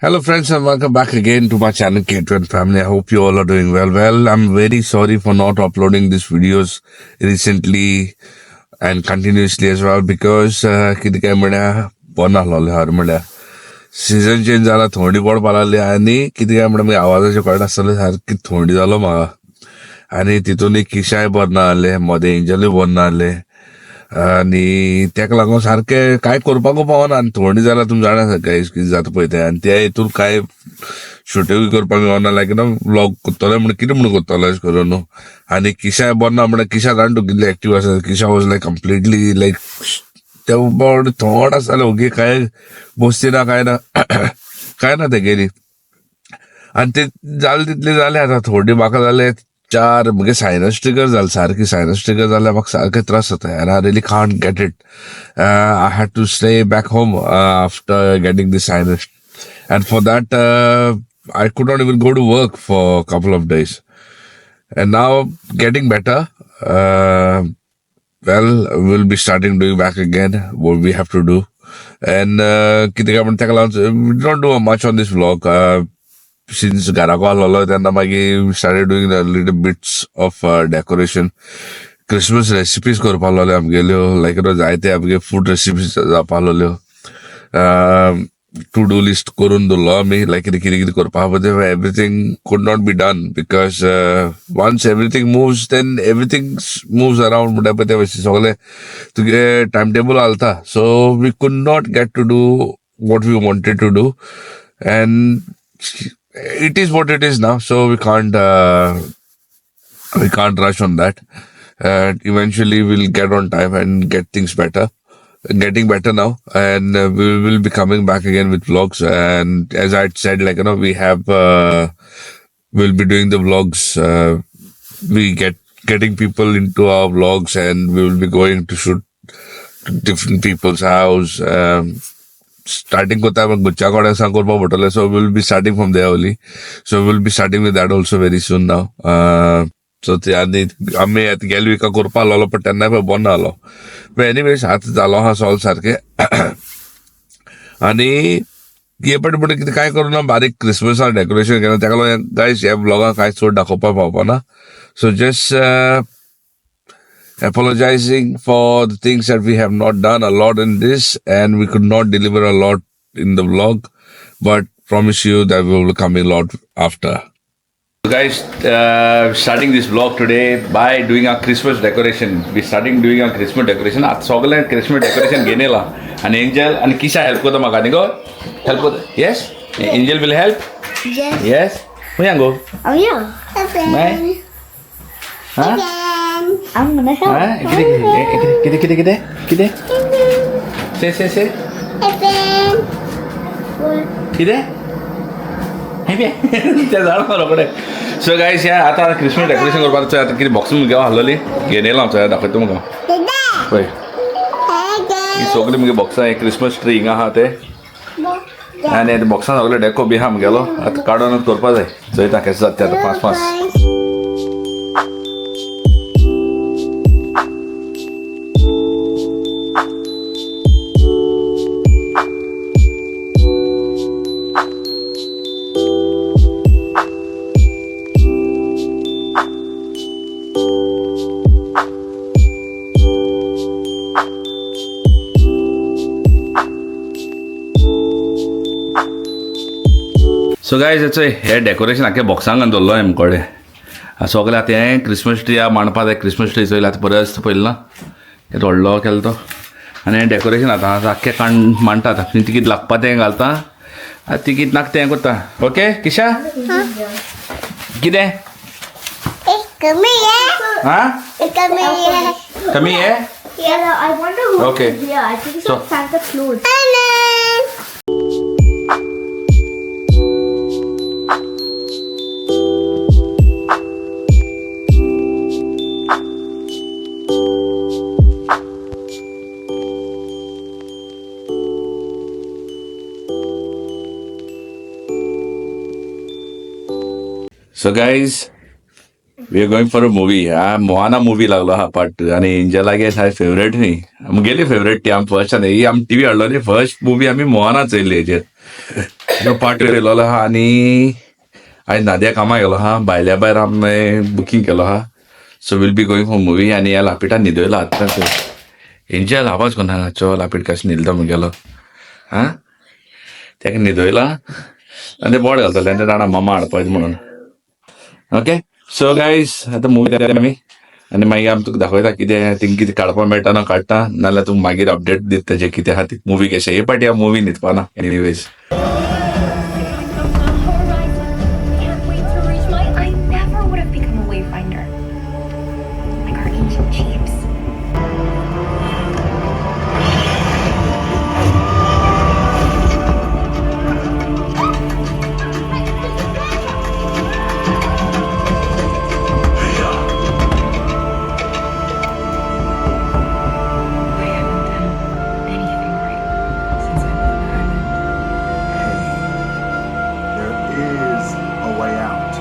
Hello friends and welcome back again to my channel K2N Family. I hope you all are doing well. Well, I'm very sorry for not uploading these videos recently and continuously as well because कितें काय म्हळ्यार बरो नासलोलें हर म्हळ्यार season change जाला, थंडी पडपा लागली आनी कितें काय म्हळ्यार मागीर आवाजाचें कळनासलें, सारकी थंडी जालो म्हाका आनी तितून एक किशाय बरें नासलें, मदें एंजलूय बरें नासलें आनी तेका लागून सारकें कांय करपाकूय पावना आनी थंडी जाल्यार तुमी जाणा सारकें कितें जाता पळय तें आनी त्या हितून कांय शुटींग करपाक मेळना, लायक न्हू व्लॉग करतले म्हण कितें म्हण करतले अशें करून न्हू. आनी किशाय बरें ना म्हळ्यार किशा जाणा तूं कितलें एक्टीव आसा. किशा वॉज लायक कंप्लिटली लायक ते बड थंड आसतालें, ओगी कांय बसती ना कांय ना कांय ना तेगेली. आनी ते जालें तितलें जालें. आतां थोडी म्हाका जालें चार म्हगे सायनस ट्रिगर जालें, सारकी सायनस ट्रिगर जाल्यार म्हाका सारके त्रास जाता and I really can't get it. I had to stay back home after getting the sinus and for that I could not even go to work for couple of days and now getting better. Well, we'll be starting doing back again what we have to do. And कितें काय म्हणटा तेका लागून we don't do much on this vlog. Since घराको आहलोलो तेन्ना मागीर started doing the little bits of decoration. Christmas recipes करपा लागल्यो आमगेल्यो, लायक जायते आमगे फूड रेसिपीज जावपा लागल्यो. टू do list करून दवरलो आमी, लायक कितें कितें कितें करपा पळय तें everything could not be done because once everything moves then everything moves around म्हणटा पळय तें सगळें तुगे टायम टेबल घालता. So we could not get to do what we wanted to do and it is what it is now. So we can't rush on that. Eventually we'll get on time and get things better. Getting better now, and we will be coming back again with vlogs. And as I said, like we have we'll be doing the vlogs. We getting people into our vlogs, and we will be going to shoot different people's house. Starting करता घरच्या कडेन सावन करपाक पडटलें. So we'll be starting from there only. So we'll be starting with that also very soon now. So ते आनी आमी आतां गेल्या विका करपा लागलो पण तेन्नाय पळय बंद जालो. बट एनिवेज आतां जालो आहा सॉल्व सारकें. आनी हे पण म्हणटा कितें कांय करूं ना, बारीक क्रिसमसा डेकोरेशन केलें तेका लागून गायज ह्या व्लॉगाक कांय चड दाखोवपाक पावपा ना. So just apologizing for the things that we have not done a lot in this and we could not deliver a lot in the vlog, but promise you that we will come a lot after. So guys, starting this vlog today by doing our Christmas decoration. We starting doing our Christmas decoration. आतां सगळें Christmas decoration घेवन येयला आनी angel आनी Kisha help करता म्हाका न्ही गो. Help करता. Yes, Angel will help. Yes. Yes, खंय गो? Oh yeah. बाय. हा. I'm gonna help. हा, कितें कितें कितें कितें कितें से से से कितें तें जाणा रोखडें. सो गायज ह्या आतां क्रिसमस डेकोरेशन करपाक चोय आतां कितें बॉक्स मुगे हाडलोली घेवन येयला हांव, चोय दाखयता तुमकां. पळय ही सगळीं मुगे बॉक्सां, हे क्रिसमस ट्री हिंगा आहा ते आनी बॉक्सान सगळें डेको बी आहा मुगेलो. आतां काडून करपा जाय, चोयता केशें जाता तें आतां फास्ट फास्ट. सो गायज हेचो हे डेकोरेशन आख्खे बॉक्सांक घालून दवरलो आमचे कडेन सगळें. आतां हें क्रिसमस ट्री मांडपा जाय. क्रिसमस ट्री चोयला आतां परत पयलो ना केदो व्हडलो केलो तो. आनी हें डेकोरेशन आतां आख्खें काण मांडटा आतां ती कितें लागपा तें घालता, आतां ती कितें नाका तें करता. ओके किशा, कितें आं कमी हे. Yeah, I wonder who. Okay. Yeah, I think it's So- Santa Claus. So guys, we are going for a movie. हा मोहाना मुवी लागलो हा पार्ट टू आनी एंजलागे सारकें फेवरेट न्ही आमगेली फेवरेट ती. आमी फर्स्ट ही आमी टीव्ही हाडलो न्ही, फर्स्ट मुवी आमी मोहाना चोयल्ली हेजेर. ह्यो पार्ट येयलोलो आहा आनी आयज नाद्या कामाक गेलो आहा. भायल्या भायर आमी बुकींग केलो आहा. So we'll be going for movie. आनी ह्या लापिटान न्हिदयलो आतां. एंजल आवाज कोना चो लापीट कशें न्हिदलो मुगेलो. हा, तेका न्हिदयला आनी ते बोट घालतले आनी ते जाणा मामा हाडपाचें म्हणून. ओके, सो गायज, आतां मुवी आमी आनी मागीर आमी तुका दाखयता कितें थिंग कितें काडपाक मेळटा ना काडटा, नाल्यार तुका मागीर अपडेट दिता तेजें कितें आहा ती मुवी कशें. हे पाटी हांव movie न्हिदपाना anyways. Can't wait to reach my. I never would have become a wayfinder. Like our ancient chiefs. I haven't done anything right since I left the island. Hey, there is a way out.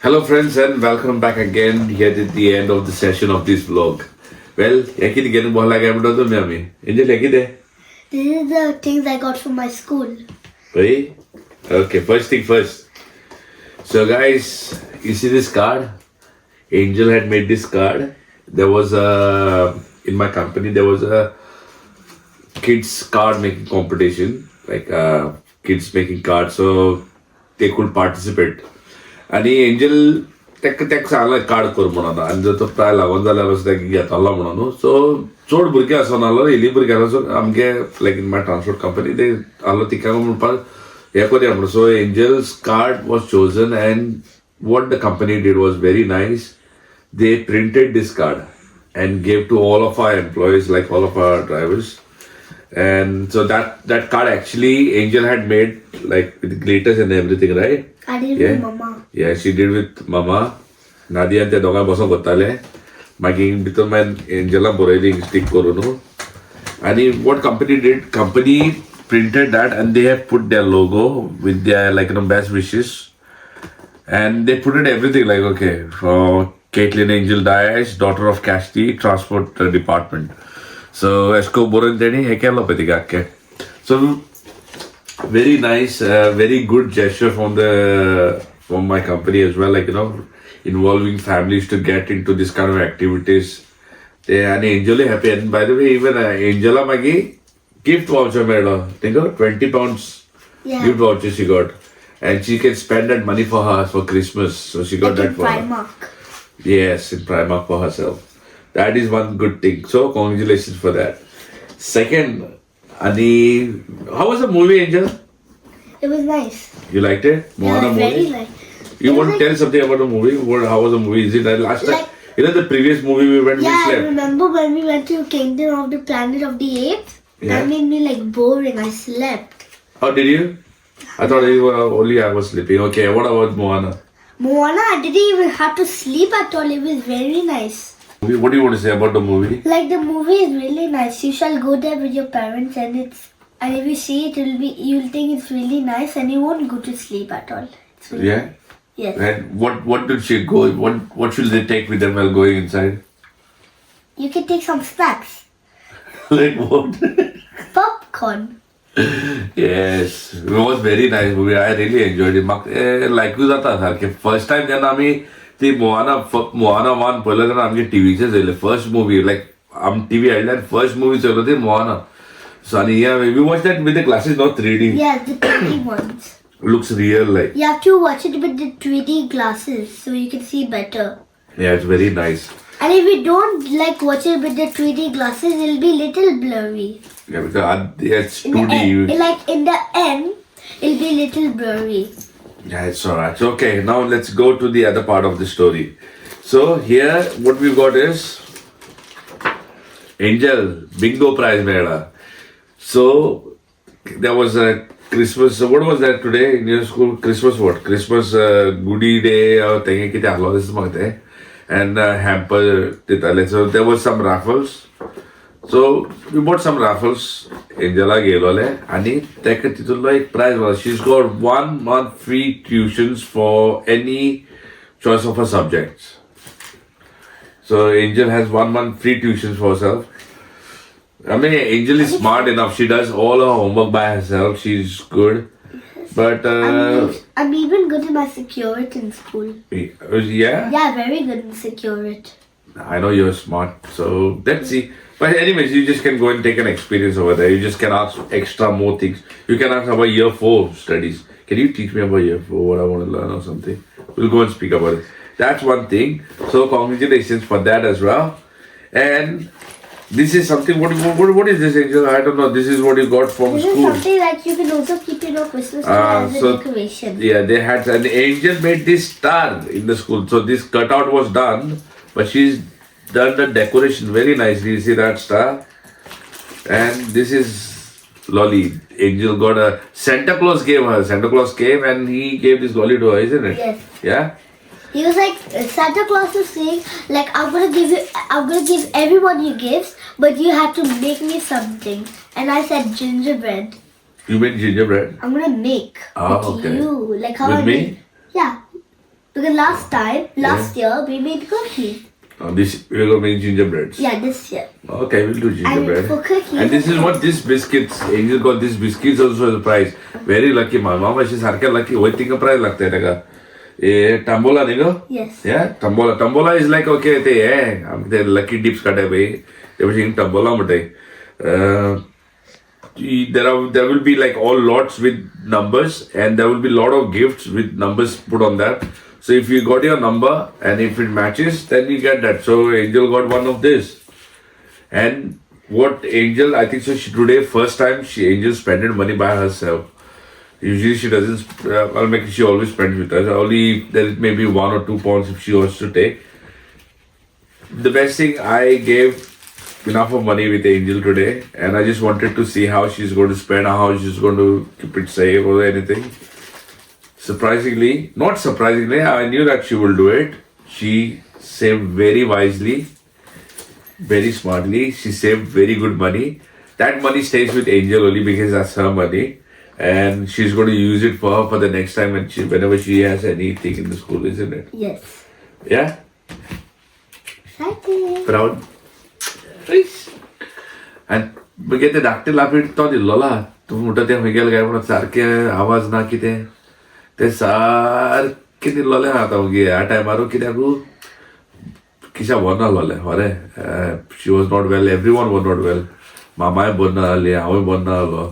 Hello friends and welcome back again here at the end of the session of this vlog. Well, हे कितें घेवन बसला काय म्हणटा तुमी आमी. Angel, हे कितें? This is the things I got from my school. Right? Okay, first thing first. So guys, you see this card? Angel had made this card. There was a in my company there was a kids card making competition, like kids making cards, so they could participate. आनी angel तेका सांगलें card कर म्हणून, आनी जर तो प्राय लागून जाल्यार बस तेका घेतलो म्हणून. सो चड भुरगे आसनालो, इल्ली भुरगे आसलो. सो आमगे like in my transport company ते आहलो तिका म्हणपाक हें करया म्हणून. So Angel's card was chosen and what the company did was very nice. They printed this card and gave to all of our employees, like all of our drivers. And so that card actually Angel had made, like with glitters and everything, right? I did Yeah. with Mama. Yeah, she did with Mama. Nadia ते दोगांय बसोन करताले. मागीर भितर मागीर Angela बरयली stick करून न्हू. आनी what company did, company printed that and they have put their logo with their like best wishes and they put it everything, like okay, for Caitlin Angel Dias, daughter of Casti, Transport Department. So एशको बरोवन तेणी हें केलो पळय तिका आख्खें. So very nice, very good gesture from my company as well, like involving families to get into this kind of activities. ते आनी एंजलूय happy. And by the way, even Angela मागीर गिफ्ट वाउचर मेळ्ळो तिका, 20 pounds gift voucher she got, and she can spend that money for her for Christmas. So she got Like that in for her. Primark. Yes, in Primark for herself. That is one good thing. So congratulations for that. Second, Ani, how was the movie, Angel? It was nice. You liked it? Moana Yeah, movie? very nice. You It want was to tell something about the movie? How was the movie? Is it that last time? Like- The previous movie we went, Yeah, we I slept. remember when we went to Kingdom of the Planet of the Apes. Yeah. That made me like boring. I slept. Oh, did you? I thought you were, only I was sleeping. Okay, what about Moana? Moana, I didn't even have to sleep at all. It was very nice. What do you want to say about the movie? Like the movie is really nice. You shall go there with your parents, and it's and if you see it, it'll be you'll think it's really nice, and you won't go to sleep at all. It's really Yeah. Yes. And what did she go? What should they take with them while going inside? You can take some snacks, Like what? Popcorn. Yes, it was very nice movie. I really enjoyed it. म्हाका लायकूय जाता सारकें. First time जेन्ना आमी ती Moana, Moana one पळयलो तेन्ना आमगे टिवीचेर चोयलें फर्स्ट मुवी. लायक आमी टिवी हाडली आनी फर्स्ट मुवी चोयलो ती मोआना. सो आनी we watch that with the glasses, not 3D. Yeah, the 3D ones. Looks real like. You have to watch it with the 3D glasses so you can see better. Yeah, it's very nice. And if you don't like watch it with the 3D glasses, it'll be little blurry. Yeah, because it's In the 2D. end, like in the end, it'll be little blurry. Yeah, it's alright. So, okay, now let's go to the other part of the story. So here, what we've got is Angel bingo prize मेळ्ळा. So there was a Christmas, what was that today in your school? Christmas what? Christmas goodie day तेंगे कितें आहलो दिसता म्हाका तें, and hamper दिताले. So there was some raffles, so we bought some raffles. Angela घेयलोले आनी तेका तितूंतलो एक प्रायज मेळ्ळो. She's got one month free tuitions for any choice of her subjects. So Angel has one month free tuitions for herself. I mean, Angel is smart enough. She does all her homework by herself. She's good. But I'm even good in my Secure It in school. Yeah, Yeah, very good in Secure It. I know you're smart. So let's see. But anyways, you just can go and take an experience over there. You just can ask extra more things. You can ask about year 4 studies. Can you teach me about year 4, what I want to learn or something? We'll go and speak about it. That's one thing. So congratulations for that as well. And this is something. What is this, Angel? I don't know. This is what you got from This is school. Something like you can also keep in your Christmas tree as a decoration. Yeah, they had an angel made this star in the school. So this cutout was done, but she's done the decoration very nicely. You see that star? And this is lolly. Angel got a Santa Claus gave her. Santa Claus came and he gave this lolly to her, isn't it? Yes. Yeah? He was like, Santa Claus was saying, like, I'm gonna give everyone you gifts, but you have to make me something. And I said gingerbread. You made gingerbread. I'm gonna make Ah, with okay. you. Like how With I me? made. Yeah. Because last time, last year, we made cookies. This we're gonna make gingerbreads. Yeah, this year. Okay, we'll do gingerbread. And for cookies. And this is what this biscuits. Angel got these biscuits also as a prize. Very lucky. My mom अशी सारखे lucky. वय तिका prize लागते ताका. ए tambola न्ही गो? Yes. Yeah, tambola. Tambola is like, okay, ते हे आमचे ते lucky dips काडटाय पळय ते भशेन tambola म्हणटाय. There will be like all lots with numbers, and there will be lot of gifts with numbers put on that. So if you got your number and if it matches, then you get that. So Angel got one of this. And what Angel, I think so, she today first time she Angel spent money by herself. Usually she doesn't. I'll make she always spends with us. Only there may be £1 or £2 if she wants to take. The best thing, I gave enough of money with Angel today, and I just wanted to see how she's going to spend, how she's going to keep it safe or anything. Surprisingly, not surprisingly, I knew that she will do it. She saved very wisely, very smartly. She saved very good money. That money stays with Angel only because that's her money. And she's going to use it for her for the next time whenever she has anything in the school, isn't it? Yes. Yeah? Excited. Proud. आनी मागीर ते धाकटे लापीट तो दिल्लोला तूं म्हणटा तें खंय गेलें काय म्हणून सारकें आवाज ना कितें तें सारकें दिल्लोलें आतां मागीर ह्या टायमारू कित्याक किशा बरो नासलोलें खरें. She was not well, everyone was not well. मामाय बरो ना जाली, हांवूय बरो ना जालो,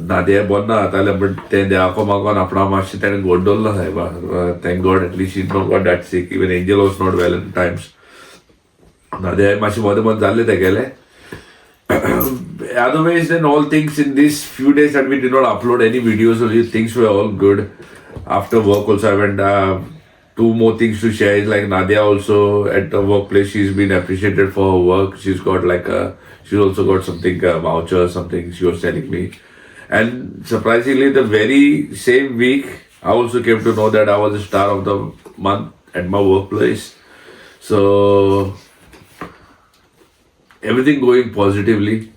नादे बरो ना जातालें, बट तें देवाको मागोन आपणा मातशें तेणें गोड दवरलो सायबा. Thank God at least she not got that sick. Even Angel was not well in times. नादे मातशें मदें मदें जाल्लें तेगेलें. Otherwise, then all things in these few days that we did not upload any videos or things were all good. After work also, I went, two more things to share is like Nadia also at the workplace, she's been appreciated for her work. She's got like a, she's also got something, a voucher or something, she was telling me. And surprisingly, the very same week, I also came to know that I was the star of the month at my workplace. So everything going positively.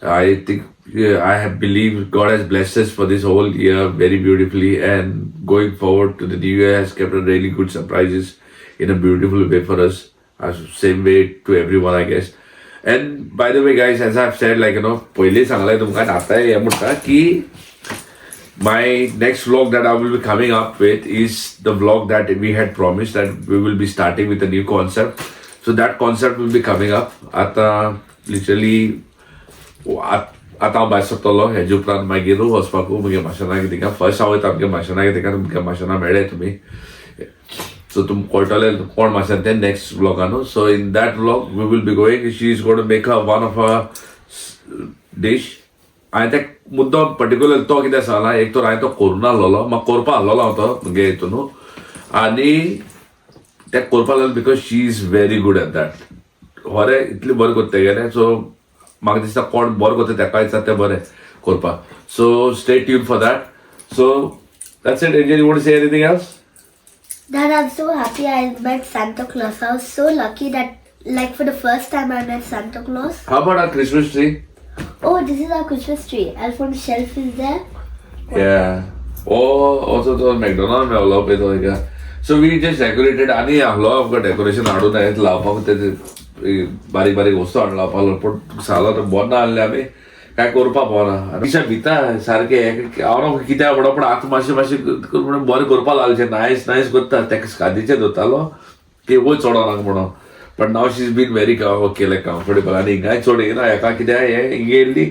I think, yeah, I have believed God has blessed us for this whole year very beautifully, and going forward to the new year has kept a really good surprises in a beautiful way for us. As same way to everyone, I guess. And by the way, guys, as I've said, like पहिले सांगलाय तुमकां आतां हें म्हणटा की my next vlog that I will be coming up with is the vlog that we had promised that we will be starting with a new concept. So that concept will be coming up. आतां literally आतां हांव भायर सरतलो हेजे उपरांत मागीर वचपाकू मुगे माशेनाक थिंगा first हांव वयता आमगे माशेनाक थिंगा तुमगे माशेना मेळ्ळे तुमी, सो तुमकां कळटलें कोण माशेन तें next व्लॉगानू. So in that vlog we will be going, she is gonna make a one of a dish. हांवें ते मुद्दो पर्टिक्युलर तो कितें सांगला, एक तर हांवें तो करूं नासलेलो, म्हाका करपा आहलोलो हांव तो मुगे हितून आनी ते करपा लागलो because she is very good at that. खरें इतलें बरें करता तेगेलें. सो म्हाका दिसता कोण बरें करता तेका दिसता तें बरें. करपाक. So stay tuned for that. So that's it. Angel, you want to say anything else? Dad, I'm so happy I met Santa Claus. I was so lucky that, like, for the first time I met Santa Claus. How about our Christmas tree? Oh, this is our Christmas tree. Elf on Shelf is there. Yeah. Oh, also तो McDonald मेवलो पळय तो हिंगा. So we just decorated आनी आहलो आमकां decoration हाडून हें लावपाक, ते बारीक बारीक वस्तू हाडून लावपाक, पूण सालो तो बरो ना आहले, आमी काय करपाक पावना. दिशा भिता सारकें, हांव न्हू कित्याक म्हणो, पूण आतां मातशें मातशें म्हणून बरें करपाक लागलें, नायस नायस करता. ताका कादीचेर धरतालो की वयर चडो नाका म्हणून, but now she is been very okay, like comfortable. आनी हिंगाय चड येयना हेका, कित्याक हें हिंगा येयल्ली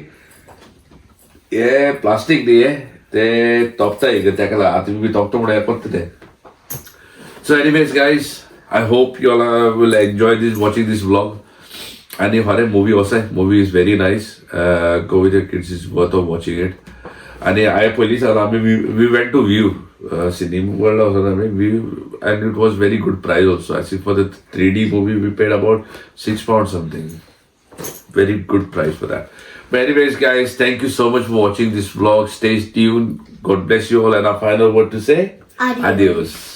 हे प्लास्टीक न्ही, हे ते तोपता एक तेका लागून आतां बी तोपता म्हणून हें करता ते. So anyways guys, I hope you all will enjoy this, watching this vlog. आनी खरें movie वसाय, movie is very nice. Go with your kids, is worth of watching it. आनी हांवें पयलीं सांगलां, आमी we went to View Cinema World वचून आमी view, and it was very good price also. I see for the 3D movie we paid about £6 something. Very good price for that. But anyways, guys, thank you so much for watching this vlog. Stay tuned. God bless you all. And our final word to say? Adios. Adios.